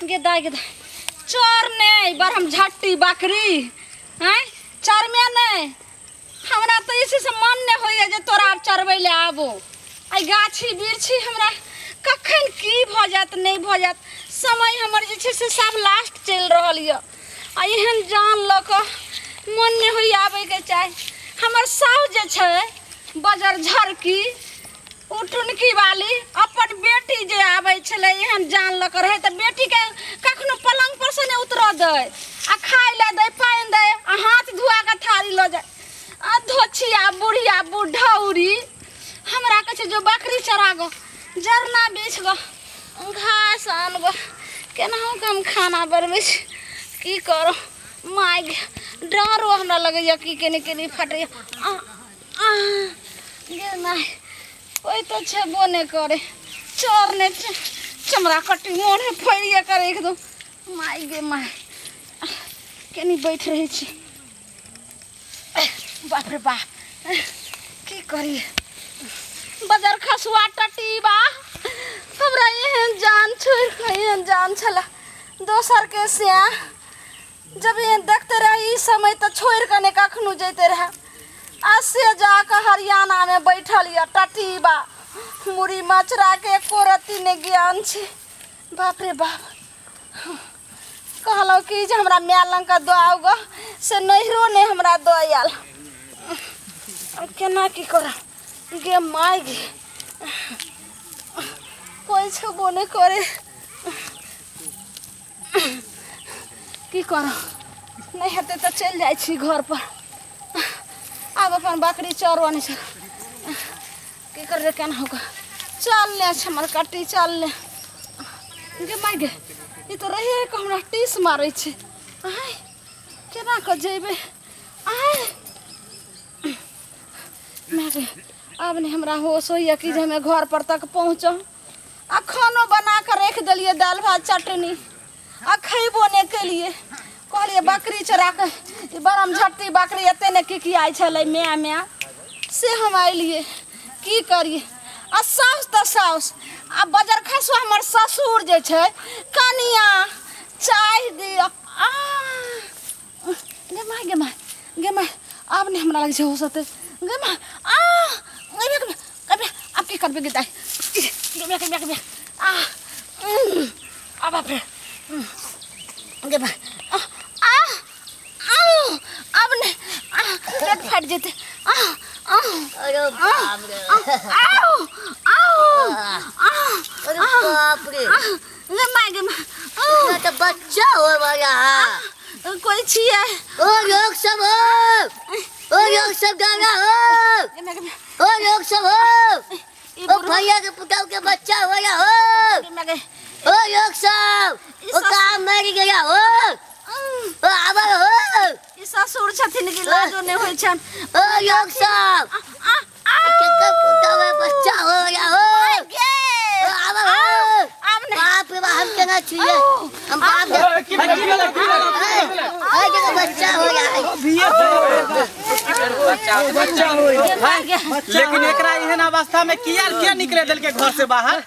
गे दाइ गे दाइ चोर नहि बरहम झट्टी बकरी आँय चरमे नहि हमरा तऽ जे छै से मन नहि होइए जे तोरा आब चरबै लए आबो एहि गाछी बिरछी हमरा कखन की भऽ जायत नहि भऽ जायत समय हमर जे छै से सब लास्ट चलि रहल यऽ आ एहन जान लऽ कऽ मन नहि होइए आबैके चाही हमर साउस जे छै बजर झरकी ओ टुनकी वाली अपन बेटी जे आबै छलै एहन जान लऽ कऽ रहै तऽ बेटीके कखनो पलङ्ग पर से नहि उतरऽ दै आ खाय लए दै पानि दै आ हाथ धुआ कऽ थारी लऽ जाइ आ धोछिया बुढ़िया बुढ़ौरी हमरा कहै छै जो बकरी चरा गो जरना बेच गो घास आन गो केनाहु कऽ हम खाना बनबै छी की करू माय गे डरो हमरा लगैए कि केने केने फटैए आ गे माय ओहि तऽ छेबो नहि करे चोर नहि छै चमड़ा कट्टी मोड़े फोड़िए करे एकदम माय गे माय केनी बैठ रहै छी बाप रे बाप की करिए बजर खसुआ टटीबा हमरा एहन जान छोड़ि कऽ एहन जान छला दोसरके सिया जब एहन देखते रहे ई समय तऽ छोड़ि कऽ नहि कखनो जैते रहे आ से जा कऽ हरियाणामे बैठल यऽ टटीबा मुड़ी मचराके एको रत्ती नहि ज्ञान छै बाप रे बाप कहलहुँ कि जे हमरा माय लग कऽ दऽ आउ गऽ से नैहरो नहि हमरा दऽ आयल आब केना की करब गे माय गे कोइ छेबो नहि करे की करब नहि हेतै तऽ चलि जाइ छी घरपर आब अपन बकरी चरऽ नहि छै की करबै केना होगा चल ले हमर कट्टी चल ले गे माय गे ई तऽ रहि रहि कऽ हमरा टीस मारै छै आय केना कऽ जेबै आय माय गे आब नहि हमरा होश होइए कि जे हमे घर पर तक पहुँचब आ खानो बना कऽ राखि देलियै दालि भात चटनी आ खयबो नहि केलियै कहलियै बकरी चरा कऽ ई बरम झट्टी बकरी एते ने किकियाइ छलै माय माय से हम अयलियै की करियै आ साउस तऽ साउस आ बजर खसुआ हमर ससुर जे छै कनिया चाय दिअ आ गे माय गे माय गे माय आब नहि हमरा लगै छै होश हेतै गे माय आ गे माय गे माय आब की करबै गे दाइ गे माय गे माय गे माय आ आ बाप रे गे माय आ आ आब नहि आ पेट फाटि जेतै आ आ अरे बाप रे आउ आउ आ अरे बाप रे गे माय गे माय इतना तो बच्चा हो वाला है कोई छियै ओ लोग सब हो ओ लोग सब गाना हो गे माय गे माय ओ लोग सब हो ई ओ बुढ़वा भैया के पुताऊ के बच्चा हो या हो गे माय गे ओ लोग सब ई ओ सस- काम मर गया हो ओ आवर हो ई ससुर छथिन कि लाजो नहि होइ छनि ओ लोग सब आ आ केकर पुताऊ के बच्चा हो या हो गे ओ आवर हो आब नहि बाप रे बाप हम केना छुए हम बाप रे की भेलै की भेलै की भेलै हर जगह बच्चा हो गया है बच्चा लेकिन एकरा एहन अवस्था में किया किया निकले देलके घर से बाहर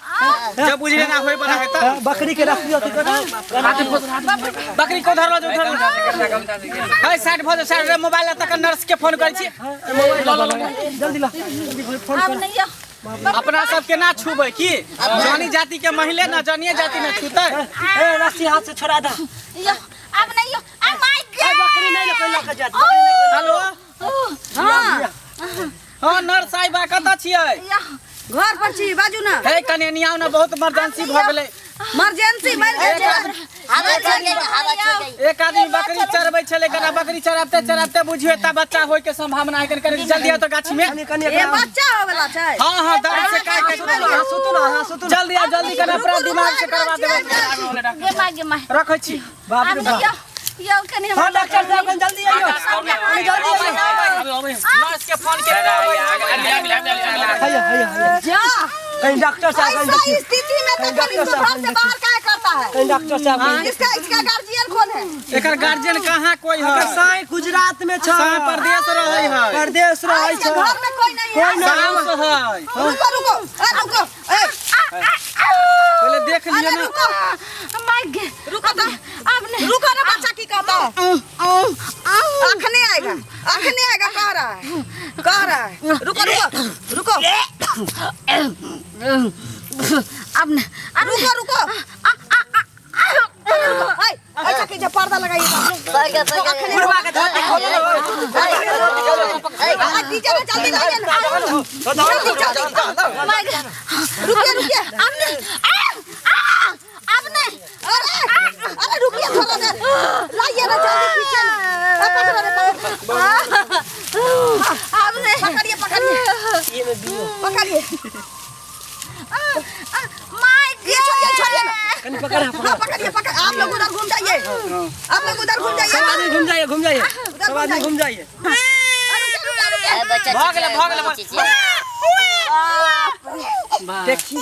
जब बुझले ना होय बड़ा है तब बकरी के रख दियो बकरी को धरलो जो धरलो है साइड भ जो साइड रे मोबाइल तक नर्स के फोन करै छी जल्दी ला आब नहि यौ अपना सब के ना छूबै की जानी जाति के महिले ना जानिए जाति ना छूतै ए रस्सी हाथ से छोड़ा दा यौ आब नहि यौ आ my ए बकरी नहीं लके लके जात हेलो हां हां नर्स साहिबा कतऽ छियै यौ घर पर छी बाजू ना हे कने नियाव ना बहुत इमरजेंसी भऽ गेलै इमरजेंसी मर गेल छै हवा छोड़ जाएगा हवा छोड़ जाएगा एक आदमी बकरी चरबै छलै कना बकरी चराबते चराबते बुझियो एता बच्चा होय के संभावना है कने कने जल्दी आओ तो गाछी में कनी कनी ए बच्चा होवे वाला छै हां हां दर्द से काट के हां सुतू ना हां सुतू जल्दी आओ जल्दी कने अपना दिमाग से करवा देबै गे my गे my रखै छी बाप आब रे नहि बाप यौ यौ कनि हां डॉक्टर साहब कनी जल्दी आइयो कनी जल्दी आइयो नर्स के फोन के हैया हैया हैया जा कहीं डॉक्टर साहब कहीं ऐसा देखिए स्थिति में तो डॉक्टर कभी साहब घर से बाहर क्या करता है कहीं डॉक्टर साहब कहीं इसका इसका गार्जियन कौन है एकर गार्जियन कहाँ कोई है साईं गुजरात में छ साईं परदेश रहै है परदेश रहै इसके छ घर में कोई नहीं है कोई नहीं साउस है रुको रुको ए, रुको ए, पहले देख लियो अरे ना रुको my गे अखने आएगा, अखने आएगा, कह रहा है, कह रहा है। रुको रुको रुको। अब न अब रुको रुको रुको। ऐ, ऐसा कीजिए, पर्दा लगाइए। पकड़ पकड़। बुढ़वा के धोती खोलो। डीजे में जल्दी लाइए ना, जल्दी जल्दी। My God. रुकिए रुकिए। अब नहीं, आ, आ, अब नहीं। अरे अरे रुकिए थोड़ा देर, लाइए ना जल्दी पीछे ना। अ, पकड़ो रे, पकड़ो। अब नहीं। पकड़िए पकड़िए पकड़िए। My. ये छोड़िए छोड़िए ना। कनी पकड़। हाँ पकड़िए पकड़। आप लोग उधर घूम जाइए, आप लोग उधर घूम जाइए। सब आदमी घूम जाइए, घूम जाइए, सब आदमी घूम जाइए। अरे रुकिए रुकिए रुकिए। बच्चा भऽ गेलै, भऽ गेलै, चिचिया। देखिए।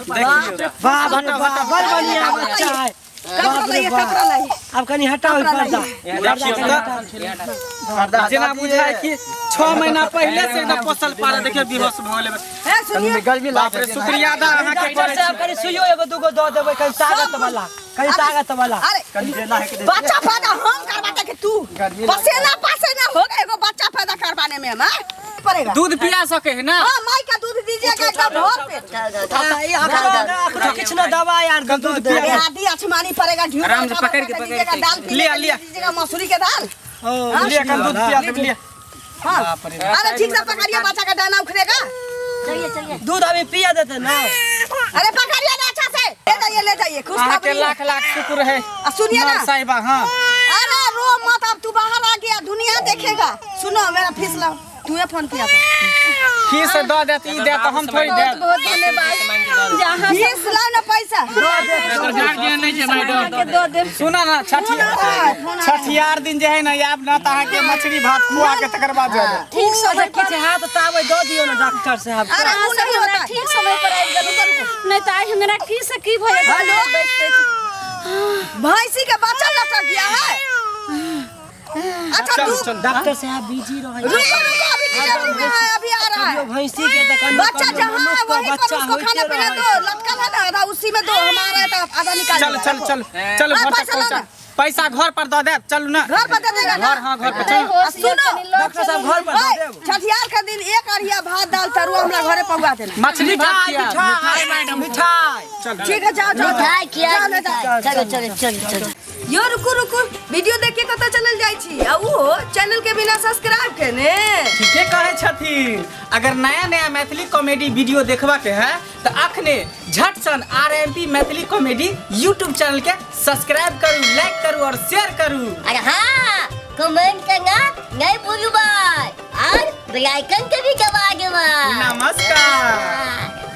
देखियौ। बाप रे बाप, बड़ बढ़िया बच्चा है। कपड़ा लाइए, कपड़ा लाइए। अब कनी हटाओ ई पर्दा। देखियौ तऽ जेना बुझाय कि 6 महीना पहिले से एकदम पोसल पारे, देखियौ बेहोश भऽ गेलै। ए सुनिए। गर्मी। बाप रे, शुक्रिया दा अहाँके डॉक्टर करै साहब, छी। कनी सुइयो एगो दूगो दऽ देबै, कनी ताकत वाला, कनी ताकत वाला। अरे बच्चा पैदा हम करवाते कि तू? पसीना पसीना हो गए एगो बच्चा पैदा करवाने में हम, हाँ? पड़ेगा। दूध पिया सके है ना? हाँ, माई का दूध दीजिएगा एकदम भर पेट। अखनो किछु न दवाई आर दऽ देबै। अरे आधी अछमानी पड़ेगा, घी आराम से पकड़ के, पकड़ दीजिएगा, के। दाल पीने लिया, के लिया। दीजिएगा, मसूरी के दाल। लिया कन दूध पिया देब, लिया। हाँ। बाप रे। अरे ठीक से पकड़िए, बच्चा का दाना उखड़ेगा। चलिए चलिए। दूध अभी पिया देते ना। अरे पकड़िए ना अच्छा से, ले जाइए ले जाइए। खुश अहाँके लाख लाख शुक्र है सुनिए ना। नर्स साहिबा। हाँ। अरे रो मत, अब तू बाहर आ गया, दुनिया देखेगा। सुनो, मेरा फीस लाओ। तू ये फोन किया था? फीस दऽ देत, ई देत हम थोड़ी बहुत देब। बहुत धन्यवाद जहाँ फीस लाओ ना, पैसा। अहाँके दऽ देब। सुना ना, छठियार दिन जे है ना, आयब ना तऽ अहाँके मछली भात खुआ के तकर बाद जेबै। ठीक समय पर। किछु हाथ ताबै दऽ दियौ ने डॉक्टर साहब। अरे अहाँ वो सब नहीं हमरा होता है। ठीक समय पर आबि गेलहुँ, नहीं तऽ आइ हमरा की से की भऽ जाइत। हेलो? बैसते। भैंसी के बच्चा लटक गया है। अच्छा तू डॉक्टर साहब बिजी रहै। रुको रुको, अभी डिलीवरी में है, अभी आ रहा है। भैंसी के तऽ कहियो बच्चा कहियो जहाँ है मनुष्य के वहीं पर बच्चा उसको खाना होइते पीना रहै। दो, लटकल है ना आधा, उसी में दो। हमारा है तो आधा निकाल चल लेगा, चल रखो। चल चल। हाँ, घर तक पैसा लो पहुँचा। ना। पैसा घर पर दऽ देब, चलू ना। घर पर दे देगा ना? घर, हाँ, घर पर चलू। होश ये सुनो, कनी लऽ डॉक्टर साहब घर पर दऽ ओए, देब। छठियार के दिन एक अरिया भात दाल तरुआ हमरा घरे पहुँचा देना। मछली भात मिठाई। खिया। मिठाई मिठाई। चल। ठीक है, जाओ जाओ। मिठाई किया। जाओ, ले जाओ। चलो चलो चलो चलो। यो रुकू रुकू, वीडियो देख के कतऽ चलल जाइ छी? आ उहो चैनल के बिना सब्सक्राइब केने? ठीके कहै छथिन। अगर नया नया मैथिली कॉमेडी वीडियो देखबा के है तऽ अखने झट सन RMP Maithili comedy YouTube channel के सब्सक्राइब करू, लाइक करू और शेयर करू। अरे हाँ, कमेंट करना नहीं भूलू भाई, और बेल आइकन के भी दबा देवा। नमस्कार। हाँ।